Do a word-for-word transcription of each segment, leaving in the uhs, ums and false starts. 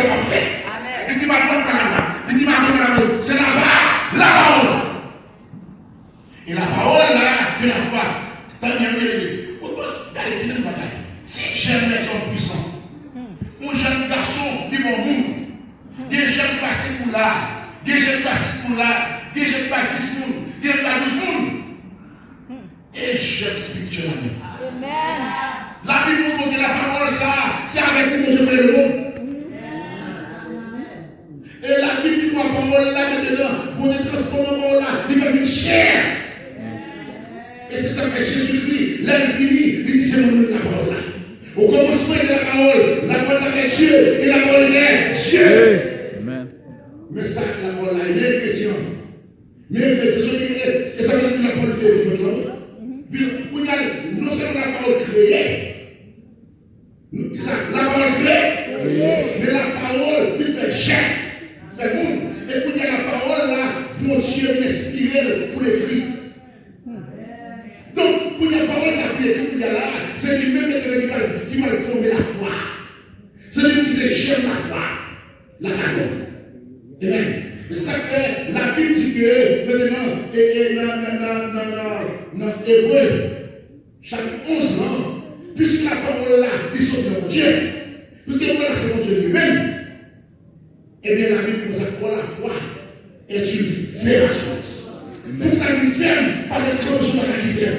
sa w ap fè. Li di, "Madanm, pa la lwa." Li di, "Madanm, pa la lwa." Se la pa, la pawòl. E la pawòl la, de la fwa. Tande, tande, tande. Ou pa gade ki nan bagay. Si jèn lèzòm pwisan. Yon jèn gason, li bon moun. Gen jèn ki pa senk mil la. Gen jèn ki pa senk mil la. Gen jèn ki pa dis moun. Gen jèn ki pa douz moun. E jèn espirityèl la menm. Amen. Labib montre ke lapawòl sa a, se avèk li Bondye kreye lemonn. E Labib di nou pawòl la, mentnan, Bondye transfòme pawòl la, li fè vin chè. E se sa k fè Jezikri, lè l vini, li di se mwen menm lapawòl la. Au commencement était la parole, la parole était avec Dieu, et la parole était Dieu. Amen. Men sa lapawòl la ye, kretyen. Men, men, se sa ki, e, e sa ki di lapawòl kreye vin la, wi. Pi, kounye a, non sèlman lapawòl kreye, ki sa, lapawòl kreye, men lapawòl vin fè chè, fè moun. E kounye a, lapawòl la, Bondye vin enspire l pou l ekri. Donk, kounye a, pawòl sa vin ekri kounye a la, se li menm ki pral, ki pral fòme lafwa. Se li ki se jèm lafwa. Lakadò. Amen. E sa k fè Labib di ke, mentnan, e, e nan, nan, nan, nan, nan, nan Ebre, chapit onz lan, piske lapawòl la, li soti nan Bondye, piske Bondye la se Bondye li menm, ebyen, Labib di konsa, kwa la fwa est une ferme assurance. Pou sa vin fèm, pa gen kanpe sou bagay ki fèb.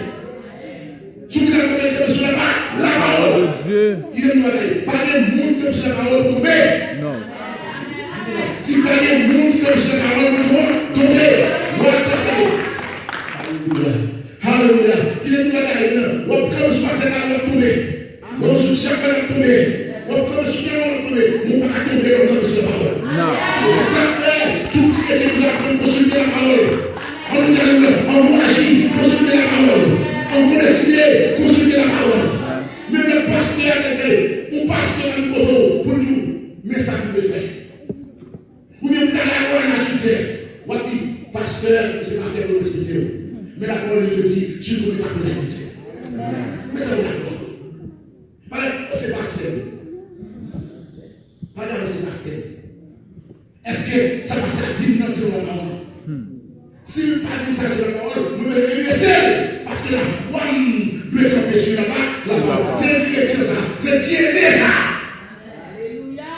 Sou ki sa nou kanpe sou la pa, lapawòl. Ki te nou bagay. Pa gen moun ki kanpe sou lapawòl pou tonbe. Non. Si pa gen moun ki kanpe sou lapawòl pou tonbe, w ap tonbe. Alelouya. Alelouya. Ki te nou bagay, w ap kanpe sou pastè la, w ap tonbe. Bon, sou chak pwen ap tonbe. W ap tonbe sou tèlman w ap tonbe. Men w pa ka tonbe lè w kanpe sou lapawòl. Non. Se sa k fè tout kretyen ki ap konn konsilte lapawòl. An nou di alelouya. An nou aji, konsilte lapawòl. An nou deside, konsilte lapawòl. Menm lè pastè a te fè, yon pastè a vin kote w pou l di w, men sa pou w te fè. Oubyen pou ta lage w nan latitè, w ap di, pastè, ou se pastè, nou respekte w. Men lapawòl de Dye di, si nou rete apre latitè. Men sa w dakò. Paske ou se pastè. Pa gade se pastè. Èske sa pastè a di m nan se yon lapawòl? Si l pa di m sa se lapawòl, mwen mèt reyese l. Paske lafwa m dwe kanpe sou la pa, lapawòl. Se engredian sa. Se D N A sa. Alelouya.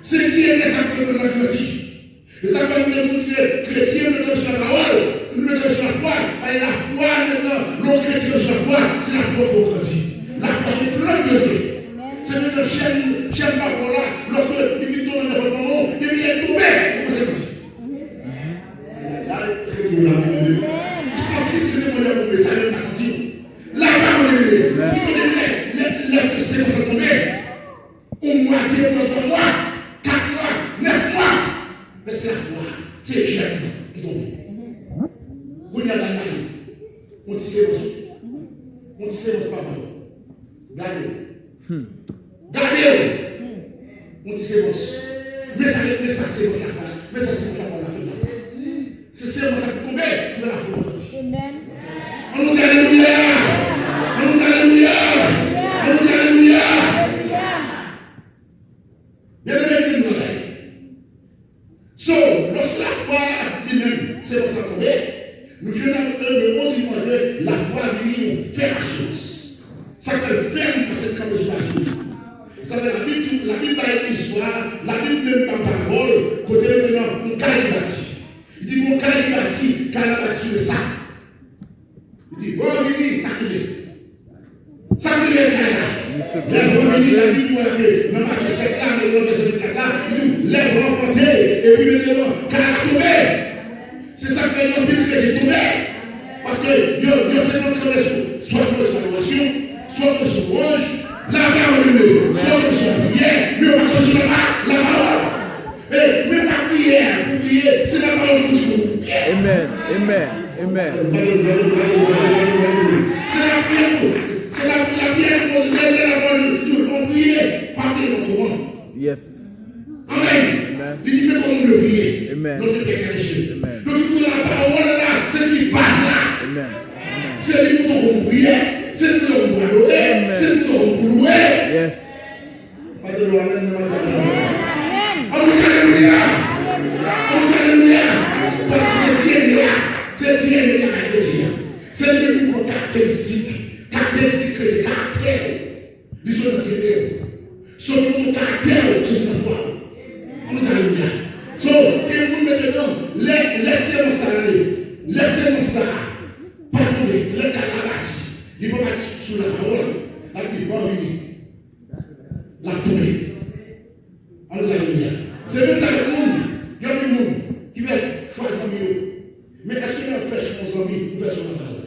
Se D N A sa pou pèp la grandi. E sa fè nou te montre kretyen nou kanpe sou lapawòl, nou kanpe sou lafwa, paske lafwa, mentnan, lè yon kretyen kanpe sou lafwa, se lafwa w fè w grandi. Lafwa se yon plant de Dye. Se mentnan jèn, jèn pawòl la, lòske li vin tonbe nan vant manman w, depi lè l tonbe, ou kòmanse grandi. Ayayay, kretyen la, li santi se te mwen menm, sa menm pa santi w. Lapawòl de Dye, ou konnen lè, lè, lè semans lan tonbe. Yon mwa, de mwa, twa mwa, kat mwa, nèf mwa. Men se lafwa, se jèm nan ki tonbe. Kounye a, gade, yon ti semans. Yon ti semans, papa. Gade. Gade. Yon ti semans. Men sa, men sa semans la fè la. Men sa semans la fè la. Se semans sa ki tonbe, ki nan lafwa w grandi. Amen. An nou di alelouya! An nou di alelouya! An nou di alelouya! Byeneme, ki nou bagay. So, lòske lafwa li menm, semans la tonbe, nou jwenn nan Ebre onz, li montre lafwa vini yon fèm asirans. Sa k fè l fèm, paske l kanpe sou asirans. Sa fè Labib di, Labib bay istwa, Labib menm bay parabòl, kote yo te nan yon kay ki bati. Li di, gon kay ki bati, kay la bati sou de sak. Li di, bon, vini, sa k rive? Sa k rive kay la? Lè bon vini, Labib di w nan Matye sèt la, men nan vèsè vennkat la, li di, lè bon vante, epi mentnan, kay la tonbe. Se sa k fè gen anpil kretyen tonbe. Paske yo, yo se moun kanpe sou, swa kanpe sou adorasyon, swa kanpe sou lwanj, lapawòl de Dye, swa kanpe sou lapriyè, men yo pa kanpe sou lapa, lapawòl. E, men lapriyè, pou priye, se lapawòl Bondye pou priye. Amen, amen, amen. Se lapriyè pou, se la, lapriyè pou, lè, lè lapawòl di, di, on priye, pa bliye non koman. Yes. Amen. Amen. Li di, men kòman nou dwe priye. Amen. Notre Père qui es aux cieux. Amen. Donk, li di, lapawòl la, se li ki baz la. Amen. Amen. Se li pou nou priye, se li pou nou adore, amen, se li pou nou louwe. Yes. Pa de lwa, amen, amen, amen. Amen. Alelouya! Paske se D N A, se D N A lakay kretyen an. Se li menm ki pran karakteristik, karakteristik kretyen, karaktè w. Li sot nan D N A w. So, li pran karaktè w, soti nan fwa w. Ann di alelouya. So, gen moun menm nan, lè, lè semans sa a ale, lè semans sa a pa tonbe, lè kal la bati, li pa bati sou lapawòl, l ap di, van vini. L ap tonbe. Ann di alelouya. Se menm jan moun, gen anpil moun ki fè chwa zanmi yo. Men èske lè w fè chwa yon zanmi, ou fè sou lapawòl?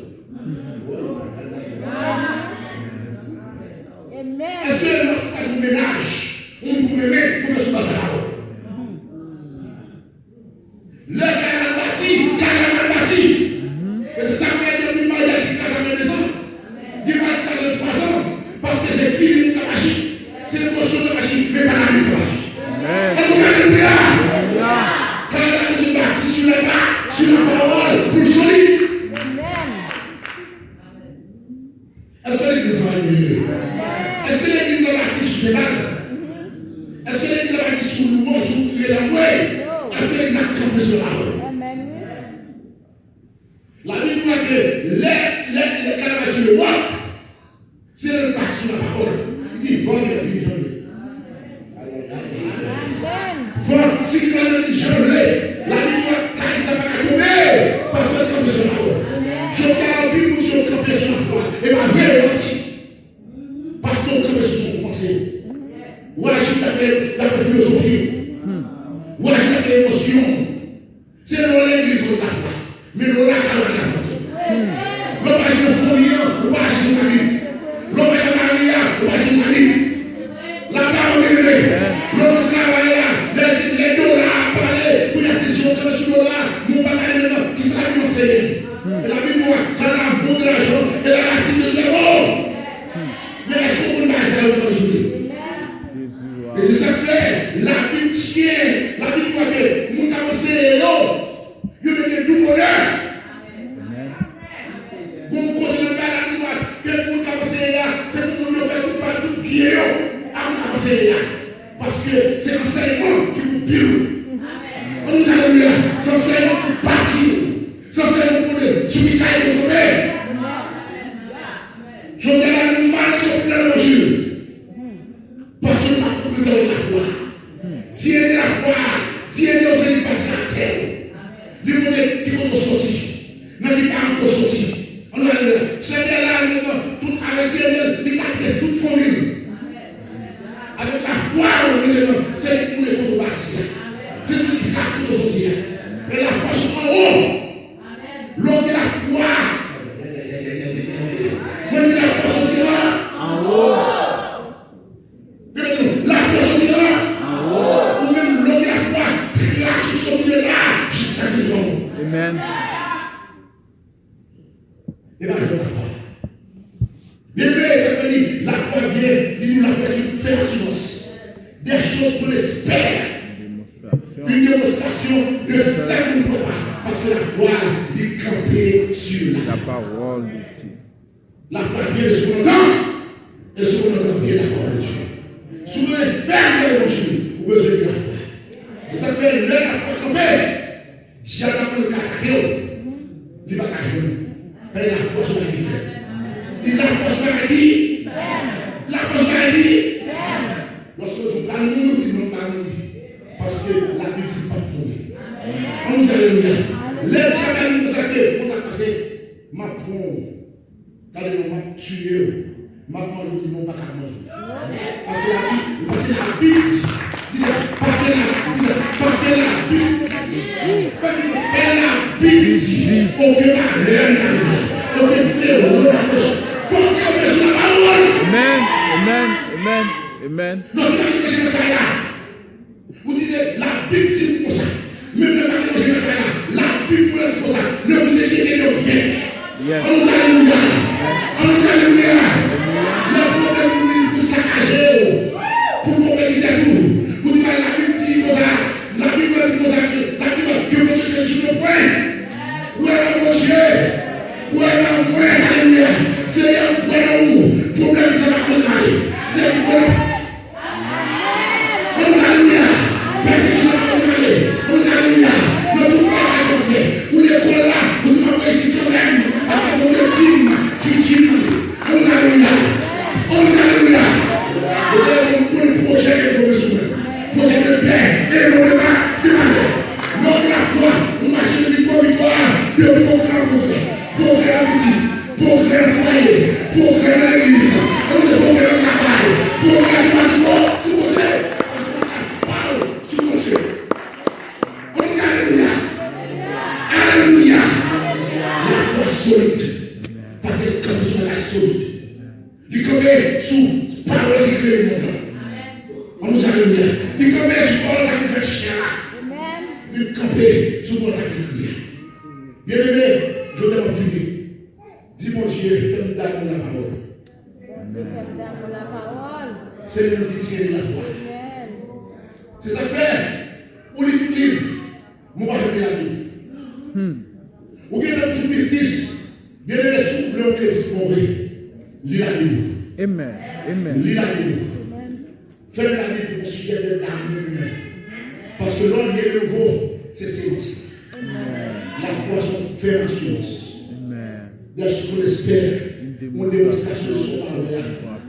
Èske lè w chwazi yon mennaj, yon moun pou renmen, ou fè sou baz lapawòl? Lè kay la bati, kay la mal bati. E se sa k fè gen anpil maryaj ki kraze apre de zan. Gen maryaj ki kraze twa zan. Paske se filin k ap aji, se emosyon k ap aji, men pa lavi k ap aji. Ann di alelouya! Kay la bezwen bati sou la, sou lapawòl pou l solid. Èske legliz la sa va rive? Èske legliz la bati sou se bal? Èske legliz la bati sou lwanj, sou rele anmwey? Èske legliz la kanpe sou lapawòl? Labib di ke lè, lè, lè kay la bati sou le wòk, se lè l bati sou lapawòl. Li di, van vini, van vini. Bon, siklòn nan vin jan l vle, Labib di kay sa pa ka tonbe, paske l kanpe sou lapawòl. Jodi a, anpil moun di yo kanpe sou lafwa, e pa vre, yo manti. Paske w kanpe sou sa w panse. W aji dapre, dapre filozofi w. W aji dapre emosyon w. Se lè w legliz ou lafwa. Men lè w lakay ou pa gen lafwa. Lè w pa jwenn fanmi an, ou pa jwenn fanmi. Lè w pa jwenn mari a, ou pa jwenn mari. Lapawòl li rele. Lè w nan travay la, lè, lè dola a pale, pou y a se si w kanpe sou dola a, men w pa gade menm nan, kisa Labib anseye. E Labib di w, dans l'amour de l'argent et la racine de toute mauvaise. Men èske w konn bagay sa yo konn sou li? E se sa k fè, Labib tyen, Labib di w ke moun k ap anseye yo, yo mete dou bonè. Gon kote nan Bib la, Labib di w ke moun k ap anseye a, se pou moun yo fè tout pa tout byen yo a moun k ap anseye a. Paske se ansèyman ki pou bil ou. Ann di alelouya. Se ansèyman pou bati ou. Se ansèyman pou montre sou ki kay ou tonbe. Jodi a la, nou mal entèprete levanjil. Paske nou pa konprann sa yo lafwa. D N A lafwa, D N A w se li baz karaktè w. Li montre ki kote w soti, nan ki paran w soti. Ann ale la. Senyè la, li nan tout avèk D N A l, li ka trese tout fanmi l. Avèk lafwa w, li nan, se li ki montre kote w bati a. Se li ki trase kote w soti a. Men lafwa sou anwo. Lè w gen lafwa, mwen di lafwa soti anwo. Repete, lafwa soti anwo. Ou menm, lè w gen lafwa, tras ou soti de la jiska se yon. Amen. E pa jwe lafwa. Byen eme, sa vle di, lafwa vyen, li di lafwa ki fè asirans. Des choses qu'on espère. Une démonstration de celles qu'on ne voit pas. Paske lafwa, li kanpe sou la. La parole de Dieu. Lafwa vyen de sa w antann, e sa w antann vyen de la parole de Dieu. Si w vle fè levanjil, ou bezwen gen lafwa. E sa k fè lè lafwa kanpe, dyab la konn l ka atake w, li pa ka jwenn ou. Men lafwa se yon bagay ki fèb. Di lafwa se yon bagay ki, lafwa se yon bagay ki. Lòske w di w pral mouri, w di non, m pa mouri. Paske Labib di m p ap mouri. Ann di alelouya. Lè dyab la di konsa ke, konsa k pase, m ap pran w. Gade non, m ap tiye w. M ap manje w, di non, w pa ka manje. Paske Labib, paske Labib di, di sa, paske Labib di sa, paske Labib, paske Labib di, okenn malè n ap rive, okenn flewo n ap pwoche. Fò w kanpe sou lapawòl. Amen, amen, amen, amen. Non, se pa ki peche nan kay la. Ou di, Labib di m konsa. Menm lè pa gen manje nan kay la, Labib mwen di konsa. Lè w se jete, lè w vyen. Yes. Ann di alelouya. Ann di alelouya. Lè pwoblèm ou vin pou sakaje w, pou konplète tèt ou, ou di, Labib di konsa. Labib mwen di konsa ke, Labib mwen, ke Bondye se sou le pwen. Kwè nan Bondye. Kwè nan mwen. Alelouya. Senyè, m kwè nan ou. Pwoblèm sa pa konn ale. Senyè, m kwè nan Alelouya. Pèsekisyon ap kontinye Alelouya. Li kanpe sou pawòl sa ki fè chè la. Li kanpe sou pawòl sa ki ekri a. Byeneme, jodi a m ap fini. Di Bondye, fè m damou lapawòl. Bondye, fè m damou lapawòl. Se li menm ki tire lafwa. Se sa k fè, ou li tout liv, men w pa janm li Labib. Ou gen lòt ti biznis, byeneme, si w vle yon biznis move, li Labib. Li Labib. Fè Labib yon sijè de damou menm. Paske lè w ne nouvo, se semans la. Lafwa se yon fèm asirans. Lèske w espè, yon demonstrasyon de sa w pa wè a.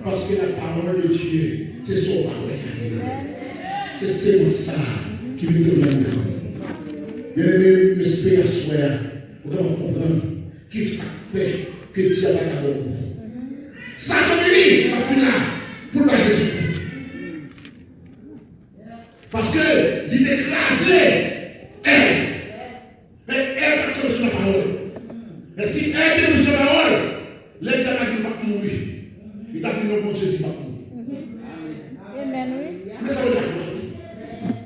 Paske la parole de Dieu, se sa w pa wè a. Se semans sa a ki vin tonbe anndan w. Byeneme, m espere aswè a, ou kapab konprann ki sa k fè ke dyab la ta ba w kou. Satan vini, l ap fin la, pou l ba Jezi kou. Paske li te kraze Èv. Men Èv pa t kanpe sou lapawòl. Men si Èv te kanpe sou lapawòl, lè dyab la di l p ap mouri, li t ap di non, Bondye di m p ap mouri. Amen, wi. Men sa vle di lafwa.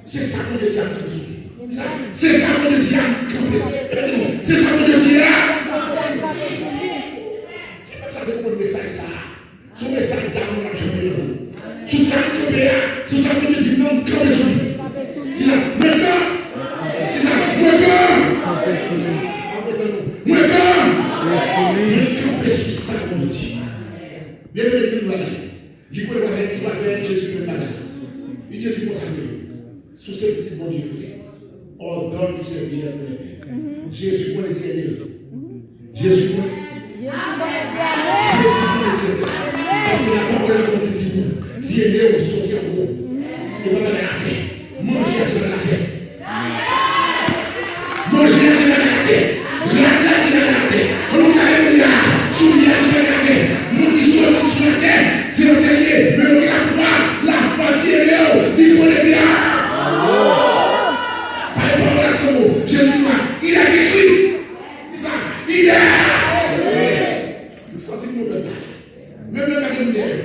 Se sa Bondye di a m kanpe sou li. Se sa Bondye di a m kanpe. Se sa Bondye di a. Se pou sa te konprann mesaj sa a. Sou mesaj damou l ap janbe nan ou. Sou sa m kanpe a, sou sa Bondye di m nan, m kanpe sou li. Di sa, mwen kan? Di sa, mwen kan? Mwen kan? Mwen kanpe sou sa Bondye di. Byeneme, li di m bagay. Li konnen bagay, li pral fè Jezi menm bagay. Li Jezi konsa vre. Si w se pitit Bondye vre, ordonne du Seigneur de l'aimer. Jezi konnen di ène l. Jezi konnen. Jezi konnen di ène l. Paske lapawòl la konnen di nou, di ène w soti anwo. E pa bagay atè. Manje a se bagay atè. Manje a se bagay atè. Rad la se bagay atè. Ann nou di alelouya. Soulye a se bagay atè. Moun ki soti sou latè, se latè li ye. Men nou gen lafwa. Lafwa di ène w. Li konnen di a. Pale pawòl la sou ou. Jezi di, il est écrit. Di sa, il est. Nou santi nou fè bagay. Menm lè pa gen moun dèyè yo.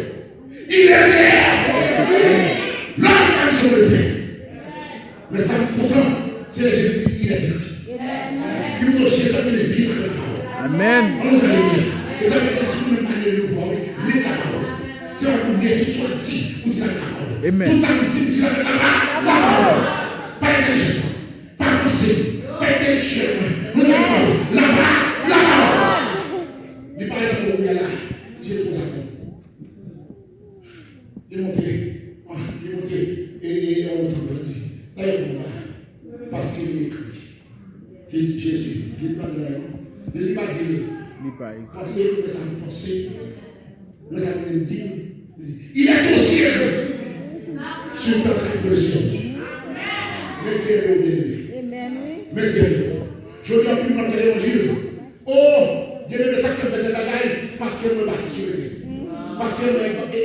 Il est écrit. Lòm pa bezwen leve. Men sa m kontan, se lè Jezi di, il est écrit. Ki montre Jezi ap mennen vi ak lapawòl. Amèn. Ann nou salye Bondye. E sa vle di si nou menm pa gen levwa, wi, li lapawòl. Se pa pou nou tout sa di, ou di la lapawòl. Amèn. Tout sa nou di, nou di la lapawòl. Pa entèlijans, pa panse, pa entèlektyèl mwen. Nou di lapawòl. Lapawòl. Lapawòl. Li parèt ankò, wi, la. Jezi konsa. Li monte, ah, li monte, e, e, e, an lontan, li di, la, yo konba, paske li ekri. Jezi, Jezi, Jezi pa di la, non. Jezi pa di, li pa ekri. Panse, men sa m panse, men sa m di, li di, il est aussi écrit, tu ne t'en fais pas. Men Dye yo byeneme. Amen, wi. Men Dye yo. Jodi a, anpil moun ap tande levanjil. O, byeneme, sa k fè m fè tèl bagay, paske mwen pa sere. Paske mwen, e,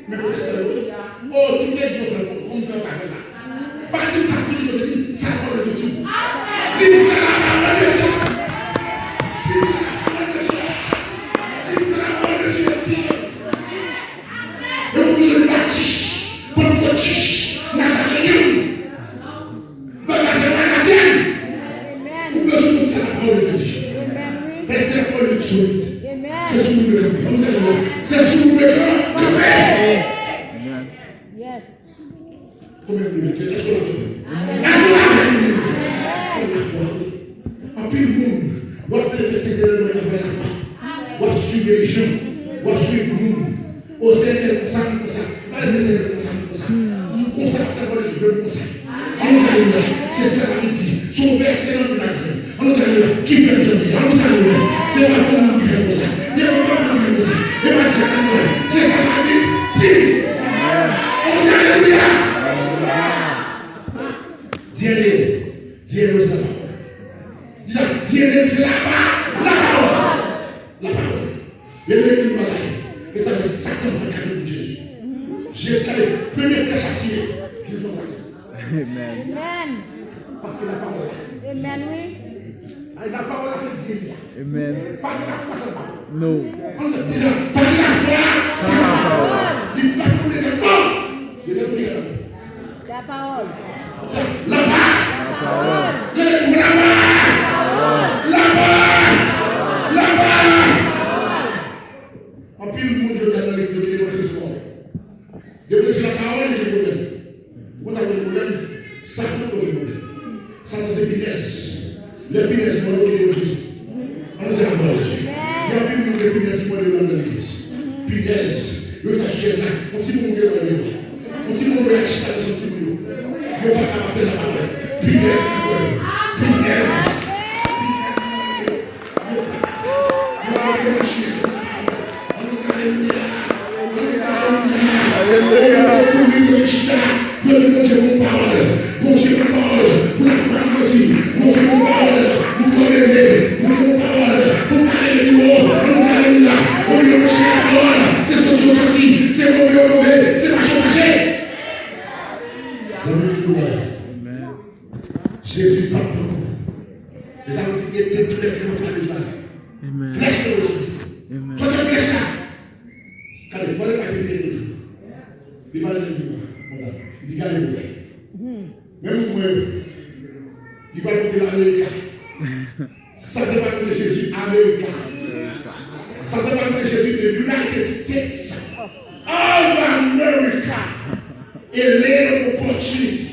men kote sè yo ye? O, tout legliz yo fè l, pou m fè pa fè la. Pa di m sa tout legliz yo te di, sa pawòl yo te di. Di m sa la pawòl de Dye. Di m sa la pawòl de Dye. Di m sa la pawòl de Dye di. E ou bezwen batich, pann kòtich, Nazareyen. Bagay sa pa Nazareyen. Ou bezwen konn sa la pawòl de Dye. Pèsè pawòl de Dye. Se sou nou dwe kanpe. Ann nou di alelouya. Se sou nou dwe kanpe. Konbyen moun ki la? Èske w la kanpe? Èske w la kanpe? Se lafwa. Anpil moun, w ap reflekte de lwen avè lafwa. W ap swiv religion, w ap swiv moun. O Senyè, konsa, m konsa. Malgre Senyè, konsa, m konsa. M konsa, paske mwen jwenn konsa. Ann nou di alelouya. Se sa Labib di. Se yon vèsè nan Bib la ki fè. Ann nou di alelouya. Ki fè m chanje. Ann nou di alelouya. Se pa moun ki fè konsa. E pa moun ki fè konsa. E pa djab la. Se sa Labib di. Ann nou di alelouya. Di alelouya. Di alelouya, se la pawòl. Di sa, di alelouya, se la pa, la pawòl. La pawòl. Byeneme, gen yon bagay. E sa, men Satan pa ka jwenn Jezi. Jezi, gade, premye flèch a tire, Jezi ranplase. Amen. Paske la pawòl. Amen, wi. Ay, la pawòl la, se Bib la. Amen. Pa gen lafwa san pawòl. No. Ann di sa, pa gen lafwa san pawòl. Li pa pou lè bon. Mezanmi, gade. La parole. La parole. La parole. La parole. La parole. La parole. Anpil moun jodi a nan legliz yo ki devan Kris twò. Depi se la parole ki gen pwoblèm. Ou konn sa ki gen pwoblèm? Satan ki gen pwoblèm. Satan se pinèz. Lè pinèz mò yo ki devan Jezi. Ann di la glwa a Dye. Gen anpil moun gen pinèz ki mòde yo anndan legliz. Pinèz. Yo chita sou chèz la. Yon ti moun gen nan yo. Yon ti moun yo chita nan yon ti moun yo. Yo pa ka pa fè la pawòl. Pinèz ki fè yo. Pinèz. Alelouya. Alelouya. Yo di Bondye gon pawòl. Bondye gon pawòl. Pou lafwa nou di. Bondye gon pawòl. Pou nou leve. Bondye gon pawòl. Pou nou leve pi wo. Alelouya. Alelouya. Bondye gon pawòl. Se santi yo santi. Se move yo move. Se mache yo mache. Zanmi ki nou wè. Jezi p ap pran. Mezanmi, te gen, te gen tou lè ki yo frape Jezi. Amen. Flèch te sou li. Amen. Pase flèch la. Gade, pase flèch la, te gen tou. Li pale de li, konsa. Li di, "Gade, mwen." Menm mwen, li pral monte Amerika. Satan pral monte Jezi Amerika. Satan pral monte Jezi the United States of America. A land of opportunity,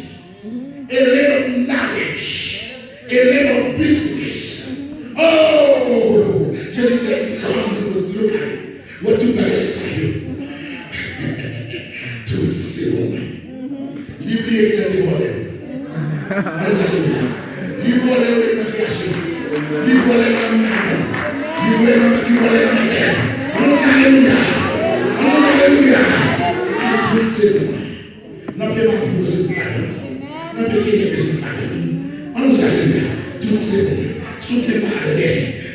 a land of knowledge, a land of business. Oh, Jezi te di, "Come, look at it. What you guys say?" Tout se bon. Li bliye ki lè te vòlè. Alelouya. Li vòlè w nan kreyasyon. Li vòlè w nan madan. Li vòlè w nan, li vòlè w nan lè. Ann di alelouya. Ann di alelouya. Tout se bon. Nan pye mavou se pa bon. Nan pye kenèp se pa bon. Ann di alelouya. Tout se bon. Si w gen malè,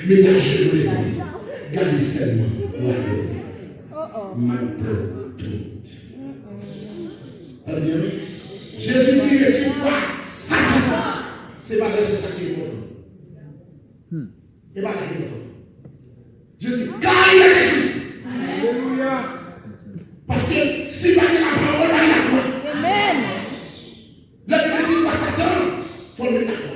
mete jenou devan m. Gade sèlman, w adore. M ap ba w tout. Tande byen, wi. Jezi tire ti kwa Satan. Se pa vèsè sa ki enpòtan. E pa sa ki enpòtan. Jezi, kay la Jezi. Alelouya. Paske si pa gen lapawòl, pa gen lafwa. Amen. Lè gen rezilta Satan, fò l met lafwa.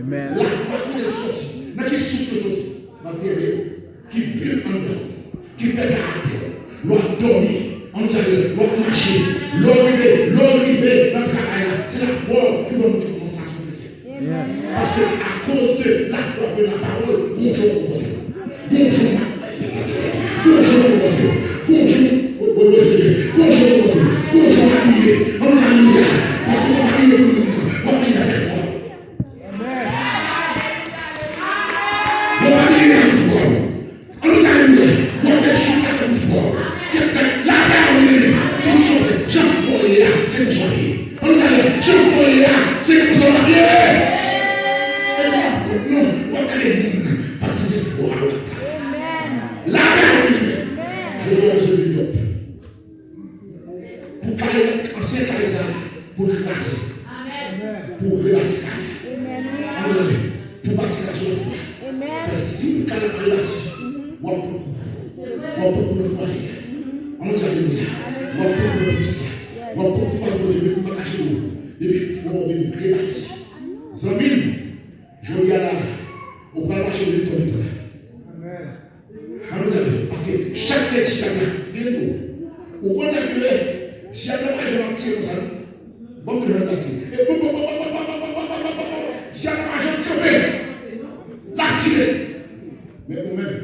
Amen. Lafwa kote l soti? Nan ki sous l soti? Nan tèren ki pil anndan, ki fè karaktè. Lè w ap dòmi, ann di w ap mache. Lè w rive, lè w rive nan travay la, se lafwa w ki fè w montre kòman sa se yon kretyen. Amen. Paske akoz de lafwa w gen nan lapawòl, gon jou w konpòte w. Gon jou w ap, gon jou w konpòte w. Gon jou, wi, wi, wi, Senyè. Gon jou w konpòte w. Gon jou w abiye. Ann di alelouya. Paske w ap abiye pou moun nan. W ap abiye avèk fwa. Amen. W ap abiye avèk fwa. Ann di alelouya. W ap met chita pou fò. Kèt tèt la, la, wi, wi. Tout sa w fè, jan fò ye a, se konsa w ye. Ann di alelouya. Jan fò ye a, se konsa w ap ye. E w ap non, w ap gade moun nan, paske se fò a w ap gade. Amen. La, la, wi, wi. Amen. Jodi a, w bezwen vin dòt. Pou kay ansyen kay sa, pou l kraze. Amen. Pou rebati kay la. Amen. Ann gade, pou bati kay sou lafwa. Amen. Paske si w ka rebati, w ap pran kou. W ap pran kou nan fwaye a. Ann di alelouya. W ap pran kou nan pitit la. W ap pran kou nan fwaye a. Depi w pa kache w. Depi fò w vin rebati. Zanmi m, jodi a la, ou pral mache nan viktwa, viktwa. Amen. Ann gade, paske chak nèg chita la, gen tou. Ou konn sa ki rele, dyab la pa janm ap tire konsa, non. Bon, mwen ap tire. E bon, bon, bon, dyab la pa janm kanpe. L ap tire. Men ou menm,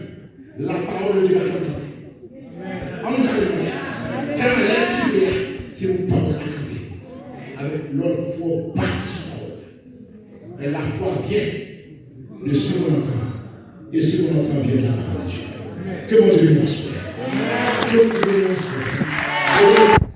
la parole de Dieu pa janm kanpe. Ann gade, wi. Kè a lè tire a, se pou pawòl la kanpe. Avèk lòd fò bati sou pawòl la. Men lafwa vyen de ce qu'on entend, et ce qu'on entend vient de la parole de Dieu. Ke Bondye beni w aswè. Ke Bondye beni w aswè.